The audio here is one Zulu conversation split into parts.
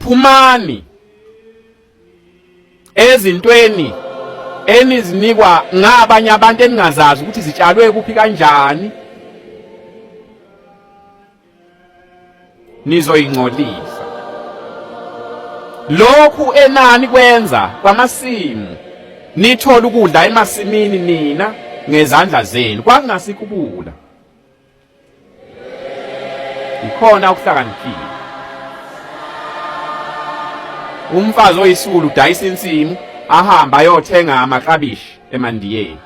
Phumani ezintweni enizinikwa ngabanye abantu eningazazi ukuthi zitshalwe kuphi kanjani, nizoyingcolisa. Lokhu enani kwenza kwamasimu, nithola ukudla emasimini nina ngezandla zenu, kwakungasikubula. Ikhona ukuhlakaniphile. Umfazi oyisulu udayisa insimu ahamba ayothenga amaklabishi emandiyeni.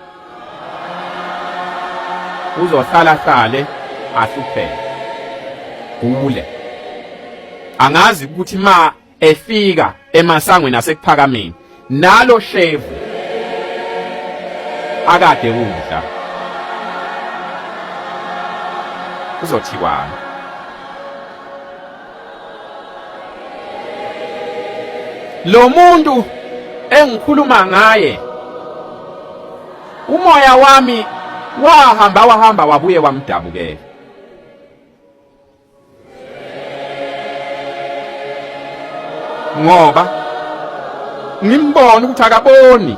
Uzohlala hlale ahlupheke. Gule. Angazi ukuthi ma efika emasangweni asekuphakameni nalo shevu akade udla kuzothiwani? Lo muntu engikhuluma ngaye, umoya wami wahamba wahamba wabuye wamdabukela. Ngoba ngimbona ukuthi akaboni,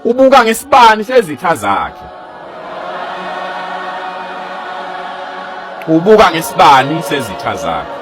ubuka ngesibani sezitha zakhe, ubuka ngesibani sezitha zakhe.